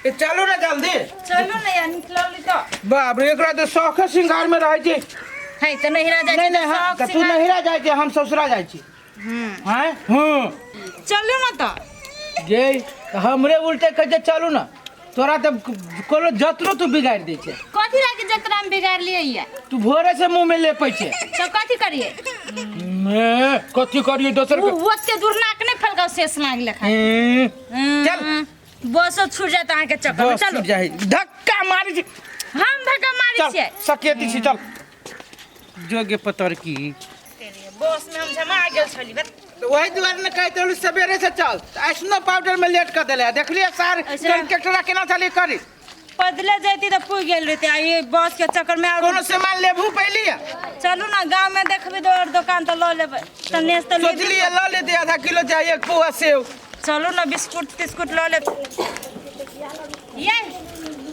ए चलू ने जल्दी। चलू ने यार, निकलली तऽ। बाप रे, एकरा तऽ शौखे श्रृंगार में रहै छै। है तऽ नहिरा जाइ। नहीं नहीं, हाँ, तऽ तू नहिरा जाइ छै, हम ससुरा जाइ छी। हैं, हूँ। चलू ने तऽ। गे, तऽ हमरे उल्टे कहै छै चलू ने, तोरा तऽ कोनो जतरो तू बिगाड़ि दै छै। कथी लागी जतरा में बिगाड़ लिए ये? तू भोरे से मुंह में लेपै छै। तो कथी करिए? मे कथी करिए दोसर उ ओते दूर नाक नहीं फलकाओ, शेष नाग लेखा। चल। बसो छूट जात अहाँ के चक्कर में। बस। चलू। छूट जाइ, धक्का मारै छी। हम धक्का मारै चल। छियै? सकेती छी, चल जोगे पतर की। बस में हम जमा गेल छली बस। तऽ वही दुआरे ने कहैत रहलू सवेरे से चल, ऐसनो पाउडर में लेट कर देले, देखलिए सार। कंट्रेक्टरा केना चली करी। पैदले जैती तऽ पुग गेल रहती, आ ये बस के चक्कर में। कोनो सामान लेबू पहले? चलू ना, गांव में देखबे तो और दुकान तो लऽ लेबै, तने से तो लेबे। सोचलिए लऽ लेते आधा किलो चाहे एक पौआ सेव। चलू ना, बिस्कुट तिस्कुट लऽ लेब। ये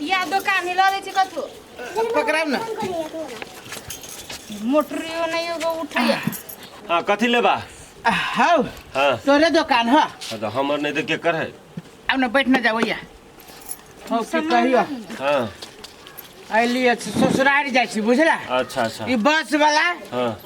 या दुकान ही लऽ लै छी कथू। पकड़ाब ना। मोटरियो नहीं एगो उठैया। हाँ, कथी लेबा? हौ। हाँ। तोरे दुकान ह? हाँ, तो हमर नहीं तो केकर है? अब ना बैठ ना जाओ भैया, हौ की कहियो। हाँ। अलिए ससुराल जाइ छी, बुझला? अच्छा अच्छा। ई बस वाला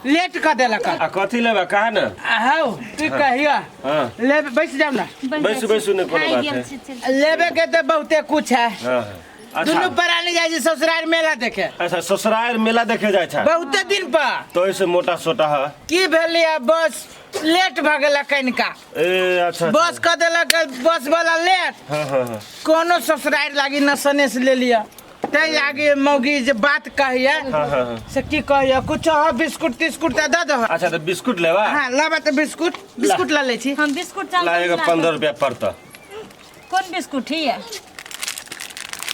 लेट कर देलक। आ कथी लेबा, कहा ना? हौ की कहियो। हाँ। ले बैस जाओ ना। बैसू बैसू, नहीं कोनो बात है। लेबे के तो बहुते कुछ है। हाँ हाँ, अच्छा। दुनू प्राणी जाइ छी ससुराल मेला देखे। अच्छा, ससुराल मेला देखे जाइ छै? बहुते दिन पर। तो ऐसे मोटा सोटा है। की भेलिए, बस लेट भऽ गेल कनिका। ए अच्छा अच्छा। बस कऽ देलक बस वाला लेट। हाँ हाँ हाँ। कोनो ससुराल लागी न सनेस ले लिअ, तै लागी मौगी जे बात कहिए। हाँ हाँ हाँ। से की कहिए, कुछ अहाँ बिस्कुट तिस्कुट तऽ दऽ दह। अच्छा, तो बिस्कुट लेबा? हाँ, लाबा तऽ बिस्कुट, बिस्कुट लऽ लै छी। हम बिस्कुट चाहब। ला, एगो 15 रुपया पड़ता। कोन बिस्कुट है?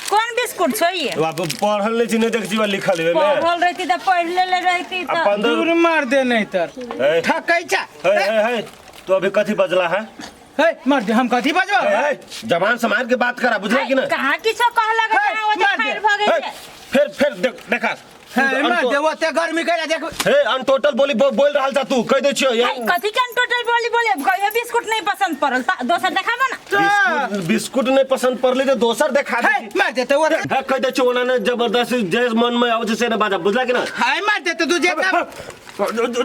कोन बिस्कुट छो ये? बाप, पढ़ल नहीं छी, नहीं देख छी लिखल है में। पढ़ल रहती तऽ पढ़ लेले रहती। आ तऽ 15। दूर मार दे नहीं तर ए, ठकै छ। हे हे हे, तू अभी कथी बजला है? हे मार दे, हम कथी बजबा? हे, हे, जबान संभाल के बात करा, बुझला कि ना? कहाँ किछो कहलक? हे, कहाँ ओते मार दे। फायर भऽ हे, गेल। फिर फिर देख देखा। हे मार दे, ओते गर्मी कैला देख। हे, अनटोटल बोली बोल रहल छा तू, कह दे छियो ये। है, कथी के टोटल बोली बोले? कहियो बिस्कुट नहीं पसंद पड़ल त दोसर देखाबो ना। बिस्कुट, बिस्कुट नहीं पसंद पड़ली तो दोसर देखा दे। हे मार दे तऽ ओते। हे, कह दे छियो, ओना ने जबरदस्ती जे मन में आवे छै से ने बाजा, बुझला कि ना? हे मार दे तऽ तू जे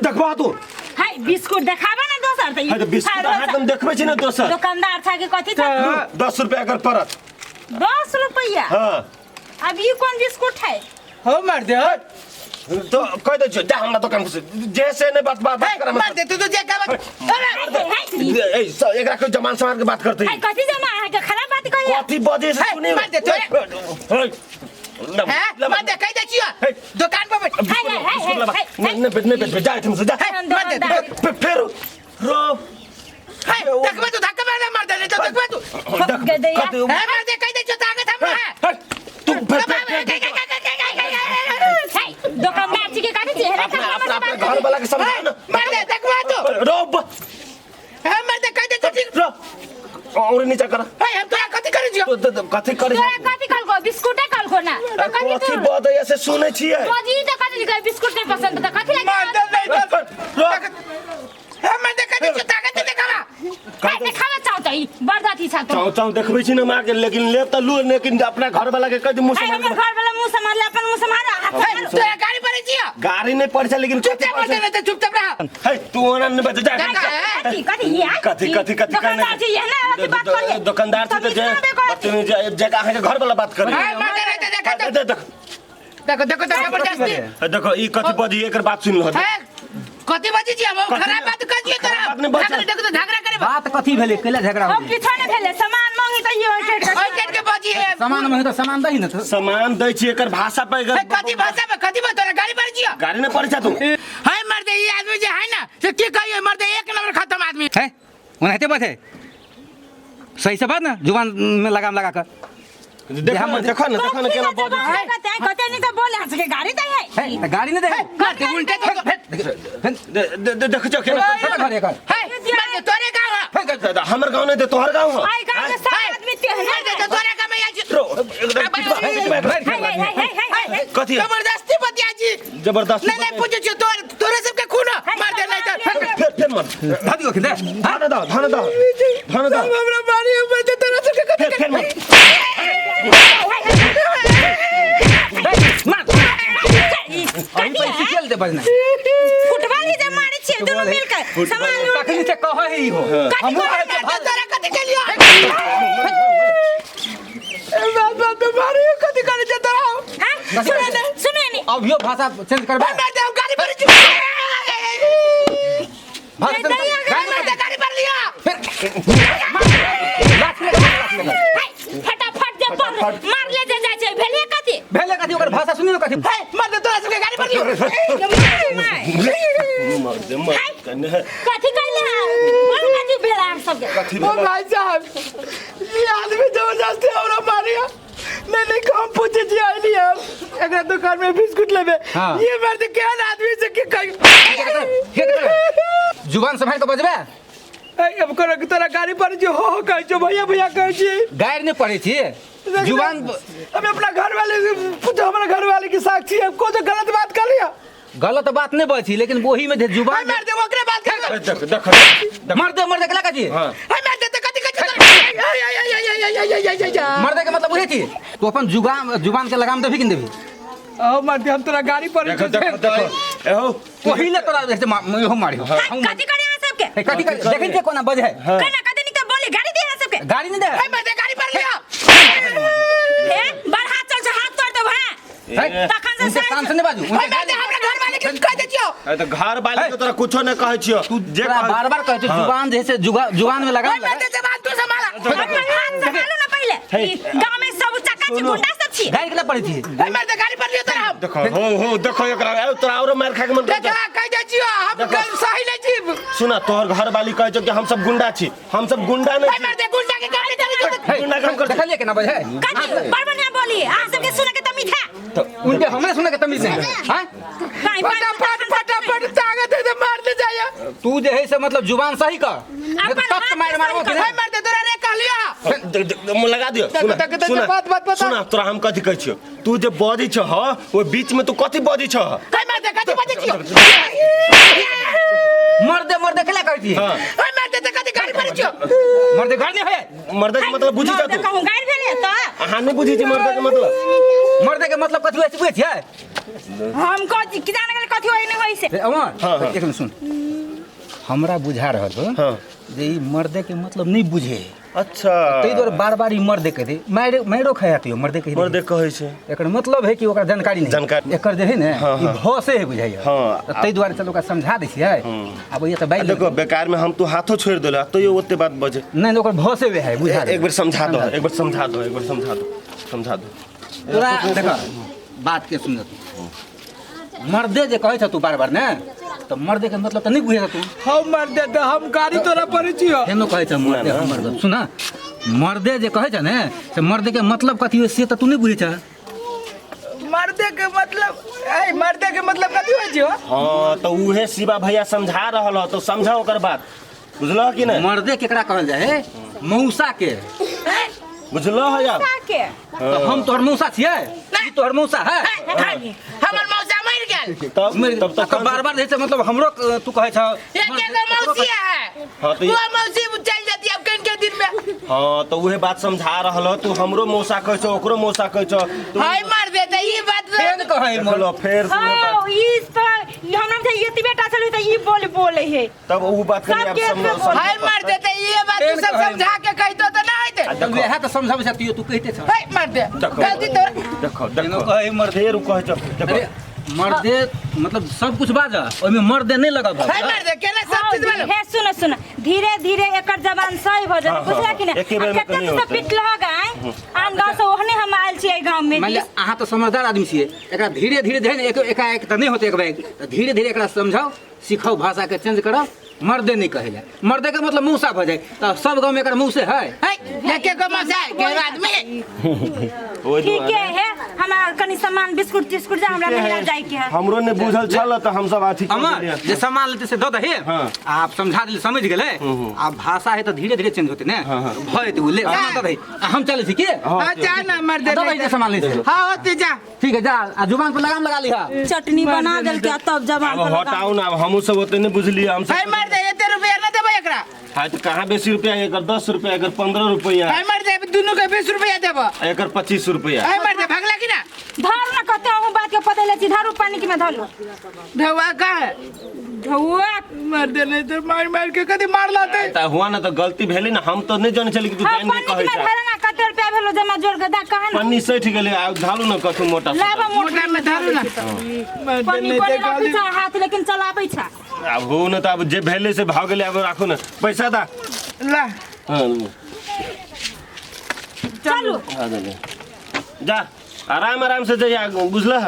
देखबा तू। है, बिस्कुट देखाबो ना दोसर त। हे, तऽ बिस्कुट अहाँ एकदम देखबै छी ने दोसर। दुकानदार था कि कथी था? तऽ 10 रुपया कर पड़त। 10 रुपया? हाँ। अब ई कौन बिस्कुट है? हो मार दे हो। तो कह दे छियो, जा हमरा दुकान से जे से ने बात बात हे करा। मार दे तू तो जे का बात। ए, एकरा के जमान संभाल के बात करते। है, कथी जमा? अहाँ के खराब बात कहिया। कथी बजे से हे, सुनी। मार दे तोरे। हे, हे मार दे, कह दे छियो हे। दुकान पर बैठ। हे, हे, हे, हे, हे। नहीं नहीं नहीं, जा तुमसे जा। हे मार दे। फिर रो। हे देखबे तू, धक्का मार दे, मार दे नहीं तो देखबे तू। गदैया। हे मार दे, कह दे छियो ताकत हमरा है। तू फिर फिर फिर है, दुकानदार जी के कथी छी? हेरे अपना खराब अपना बात अपना घर वाला के समझा ना। मार दे, देखबे तू। रो। हे मार दे, कह दे छियो ठीक। रो और नीचा कर। हे, हम तोरा कथी करै छियो? तो कथी करे? तोरा कथी कहलको? बिस्कुटे कहलको ना? तऽ कथी कथी तू बदे से सुनै छियै? बजी तऽ कथी कहै बिस्कुट नहीं पसंद तऽ कथी मार लागि? दे नहीं तो। रो। हे मार दे, कह दे छियो ताकत देखावा। है, देखाबे चाहो तऽ ई बड़ अथी छ तो। चाव चाव देखबै छी ना माँ के, लेकिन लेब तऽ लू, लेकिन अपना घर वाला के कह दे मुँह है, संभाल हमर के। घर वाला मुंह संभाल, अपन मुंह संभाल, हाथ हे संभाल। तोरा गाड़ी पड़ै छियो? गाड़ी नहीं पड़ छै, लेकिन चुपचाप मार दे नहीं तो चुपचाप रह। हे, तू ओना नहीं बच जा। कथी कथी ये? कथी कथी कथी? दुकानदार जी ये ना अथी बात करिए। दुकानदार से तो जे बदतमीज जे अहाँ के घर वाला बात करे। हे मार दे नहीं तो देखा तो। देख। देखो देखो तो जबरदस्ती। हे, देखो, ई कथी बजी, एकर बात सुन लो। हे कथी बजी छी? हम कथी? खराब बात कर छियो तोरा। खराब बात नहीं बजल। झगड़ा देखो तो झगड़ा करे। बात कथी भेलै, कैला झगड़ा हम होलै? किछो नहीं भेलै, सामान मांगी तऽ ई होय छै। ओइ के बजी है। सामान में तऽ सामान दही ने तो। सामान दै छी, एकर भाषा पर हे एकर कथी भाषा में कथी बात? तोरा गाड़ी पड़ै छियो? गाड़ी नहीं पड़ै छै तू। हे मर्द, ई आदमी जे है ना से की कहियो मर्द, एक नंबर खत्म आदमी। है ओनाहिते बात है, सही से बात ना, जुबान में लगाम लगा कर। देखो ना, देखो ना, देखो ना केना बजै छै। कथी कथी नहीं तऽ बोले हंस के गाड़ी दै है। है तऽ गाड़ी नहीं दे। मार दे उल्टे तो। देख छौ केना। घर एकर। हे मार दे, तोरे गाँव है। हमर गाँव नहीं दे, तोहर गाँव हो। आई गांव के सब आदमी तेहने। मार दे तो तोरे गाँव में आई छी। रो, एकदम पिटवा, पिटवा। है है है है है है। कथी है? जबरदस्ती बतिया जी। जबरदस्ती? नहीं नहीं, पूछे छियो तोरे, तोरे सबके खून है। मार दे नहीं तो। फिर फिर मर। धर दियो दे। धान दो, धान दो, धान दो। हमरा मारी हम दे, तोरे सबके कथी? फिर फिर मर। बजना। फुटबॉल ही जे मारै छियै दुनू मिल के सामान लूट। तखनी से कहै ही हो। हमहूँ कहै छियै, मार दे तोरा कथी के लियो? ए बात बात तो मारी कथी करे छै तोरा? हां, सुने ने, सुने ने। अभियो भाषा चेंज करबे। मार दे, हम गाड़ी पर छी। भाषा चेंज कर। गाड़ी मार दे, गाड़ी पर लिया। लाठी लगा, लाठी लगा। हाय, फटाफट जे पर मार ले जे जाइ छै, भेलिए कथी? भेले कथी? ओकर भाषा सुनी ने कथी। हे मार दे, तोरा सबके गाड़ी पर लियो। मर दे मर कने कथी कहले है? बोल, कथी भेल अहाँ सबके? कथी ओ भेलै? भाई साहब, ये आदमी जबरदस्ती हमरा मारिया। नहीं नहीं, हम पूछे जी आइली हम एकरा दुकान में बिस्कुट लेबे। हाँ। ये मर्द केहन आदमी से के कही। जुबान संभाल के बजबे। ए, अब करो कि तोरा गाड़ी पर जो हो हो कहै छौ, भैया भैया कहै छी। गारि नहीं पढ़े छी जुबान। हम अपना घर वाले से पूछो, हमारे घर वाले की साक्षी है, को तो गलत बात कर लिया। गलत बात नहीं बजै छी, लेकिन वही में जे जुबान मार दे ओकरे बात कर। देख देख। मर्दे मर्दे केला कथी? हाँ। हाय मार दे त कथी कहै छौ तोरा? आय, आय, आय, आय, आय, आय, आय, आय, आय। मर्दे के मतलब बुझै छी? तू अपन जुबान जुबान के लगाम देबही कि नहीं देबही? ओ मार दे, हम तोरा गाड़ी पर देखो देखो देखो एहो। ओही ले तोरा जैसे इहो मारियो। हाय, कथी करे अहाँ सबके? हे, कथी करे? देखै छियै कोना बजै है। केना कथी निक बोली गाड़ी दे अहाँ सबके? गाड़ी नहीं दे। हाय मार दे, गाड़ी पर लिया। हे, बड़ हाथ चल छै, हाथ तोड़ देब। हां, हे, तखन से उनके शान से नहीं बाजू। हाय मार दे, हमरा घर वाले के कह दे छियो। ए त घर वाले के तोरा कुछो नहीं कहै छियो। तू जे तोरा कहै- बार बार कहै छौ। हाँ। जुबान जे से जुबान में लगाम हाय मार लगा। दे, जबान तू संभाला। अपन हाथ संभालू ना पहिले। ई गांव में सब चक्का छी, गुंडा सब छी। गाड़ी केला पड़ै छी? हाय मार दे, गाड़ी पर लियो तोरा हम। देखो हो हो देखो एकरा, ए तोरा औरो मार खा के मन करतौ। देखा कह दे छियो, हम देखो। गल सही नहीं छी। सुना, तोहर घर वाली कहै छौ कि हम सब गुंडा छी, हम सब गुंडा नहीं हाय छी। मार दे, गुंडा के गाड़ी चली छौ। हे, गुंडा काम कर। देखलियै केना बजै है? कथी बड़ बढ़िया बोली अहाँ सबके सुने के तमीज है? तऽ उनके हमरे सुने के तमीज नहीं हैं? बाई, बाई, फटाफट फटाफट ताकत है तो मार दे जाया। तू जे है से मतलब जुबान सही कर, नहीं तो अपन तख्त हाथ मार मारबो कि हाय नहीं। मार दे, तोरा रे कहलिया। लगा दियो। तक- सुना, तक- तक- सुना, बात- बात बता। सुना, तोरा हम कथी कहै छियो? तू जे बजै छह ओहि बीच में तू कथी बजै छह? हाय मार दे, कथी बजै छियो? मर्दे मर्दे केला कहै छी? हाँ। हाय मार दे, त कथी गाड़ी पर छियो? मर्दे घर नहीं है। मर्दे के मतलब बुझी जा मर्दे तू? कहूँ गाड़ि भेलै तऽ। अहाँ नहीं बुझी छी मर्दे के मतलब? मर्दे के मतलब कथी होइ छै बुझै छियै? हम कथी कि जाने गेलै कथी होइ नहि होइ से। रे अमर, हाँ, हाँ। एक मिनट सुन। हमरा बुझा रहल हो हाँ। जे ई मर्दे के मतलब नहीं बुझे। अच्छा। ताहि दुआरे बार बार ई मर्दे कहि दे, मारि मारिरो खाय तैयो मर्दे कहि दे। मर्दे कहै छै। एकर मतलब है कि ओकरा जानकारी नहीं। जानकारी- एकर जे है ने, हाँ, ई हाँ। भ से है बुझाइए। हाँ। तऽ ताहि दुआरे चल ओकरा समझा दै छियै। आब ये तऽ आ बाजि देखो, बेकार में हम तू हाथो छोड़ देला तैयो ओते बात बजे। नहीं नहीं, ओकर भ से है बुझा। एक बेर समझा दो, एक बेर समझा दो, एक बेर समझा दो, समझा दो। तोरा देख, बात के सुन तू। मर्दे जे कहै छ तू बार बार ने, तऽ मर्दे के मतलब तऽ नहीं बुझै छ तू। हम मार दे त हम गाड़ी तोरा पर छियो। फेनो कहै छ मर्दे हम मर्दे। सुन, मर्दे जे कहै छ ने से मर्दे के मतलब कथी होइ से तऽ तू नहीं बुझै छ। मर्दे के मतलब, ए मर्दे के मतलब कथी होइ छियो? हाँ तो उहे शिवा भैया समझा रहल हो तो समझा ओकर बात, बुझलह कि नहीं? मर्दे केकरा कहल जाय है? मौसा के। बुझलह है यार? के तऽ हम तोहर मौसा छियै, ई तोहर मौसा है। हमर मौसा मर गेल। तब तब तब तो बार बार जे छै मतलब हमरो तू कहै छ। एक एगो मौसी है। हाँ तो वो मौसी चल जाती अब कन के दिन में। हाँ तो उहे बात समझा रहल हो तू, हमरो मौसा कहै छौ, ओकरो मौसा कहै छौ तू। हाय मार दे त ई बात। फेर कहै देखलो फेर से उहे बात। हो, ई तऽ ई हमरा से एती बेटा छलै तऽ ई बोल बोले हे। तब उ बात करी आब सबके समझ। बोल। हाय मार दे त ई बात तू सब समझा के कहितो त ना होइते। आ देखो वएह तऽ समझाबै छै तू कहिते छ। हाय मार दे, देखो। गलती तोरा। देखो केनो देखो कहै मर्दे। फेर उ कहै छौ देखो। अरे मर्दे मतलब सब कुछ बाज, ओहिमे मर्दे नहीं लगब। हाय मार दे, केना सब चीज बोलो। हे सुन सुन, धीरे धीरे एकर जबान सही भऽ जेतै। हाँ, बुझला हाँ, कि नहि? एके बेरमे आ कते तऽ नहि तू सब होतै। पिटलह गाय आन गाँव से, ओहने हम आयल छियै गाँव में। मान लिअ अहाँ तऽ समझदार आदमी छियै, एकरा धीरे धीरे जे है ने एक एकाएक तऽ नहि होतै, एक बैग तऽ धीरे धीरे एकरा समझाउ सिखाउ, भाषाके चेंज करब। मर्दे नहीं कहै लए, मर्दे के मतलब मौसा भऽ जाय तऽ सब गाँवमे एकर मौसे है। हाय एके गो मौसा है के आदमी। ओहि ठीके दुआरे है, हमरा कनी सामान बिस्कुट तिस्कुट जा, हमरा नहिरा जाय के है। हमरो ने बुझल छल तऽ हमसब अथी कऽ अमर देलियै। जे सामान लेते से दऽ दही। हाँ। आप समझा दिल, समझ गेलै। आब भाषा है तऽ धीरे धीरे चेंज होते ने। हाँ, हाँ। भऽ जेतै ओ, ले सामान दऽ दही आ हम चलै छी की। हां जा ना मार दे। दऽ दही जे सामान लै छै। हां होते जा। ठीक है जा, आ जुबान पर लगाम लगा लिहा। चटनी बना देलकै आ तब जबान आब पर लगा। हटाउ ने, आब हमहूँ सब ओते नहि बुझलियै हमसब। हाय मार दे, एते रुपया ना देबै एकरा। हाँ तो कहाँ बेसी रुपया? एकर 10 रुपया, एकर 15 रुपया। हाय मार दे, दुनू के 20 रुपया देबो। एकर 25 रुपया। हाय मार दे, भगला की ना? धर ना कते अहूँ बात के पता ले छी धरू पानी के में धरू ढौआ का है ढौआ मर्दे नहीं तो मार मार के कदी मार लाते त हुआ ना तो गलती भेली ना हम तो नहीं जाने छली कि तू हाँ जान के पानी कहै के में छ धर ना कते रुपया भेलो जमा जोड़ के दा कहा ना पन्नी सठि गेलै आब धालू ना कथू मोटा लाबा मोटा मोटा में धरू ना मर्दे पानी नहीं कोने तो रखै गाली छ हाथ लेकिन चलाबै छ आब हो न त आब जे भेलै से भऽ गेलै आब राखू न पैसा दा ला हाँ चलू हाँ, दे दे। जा आराम आराम से जइया बुझलह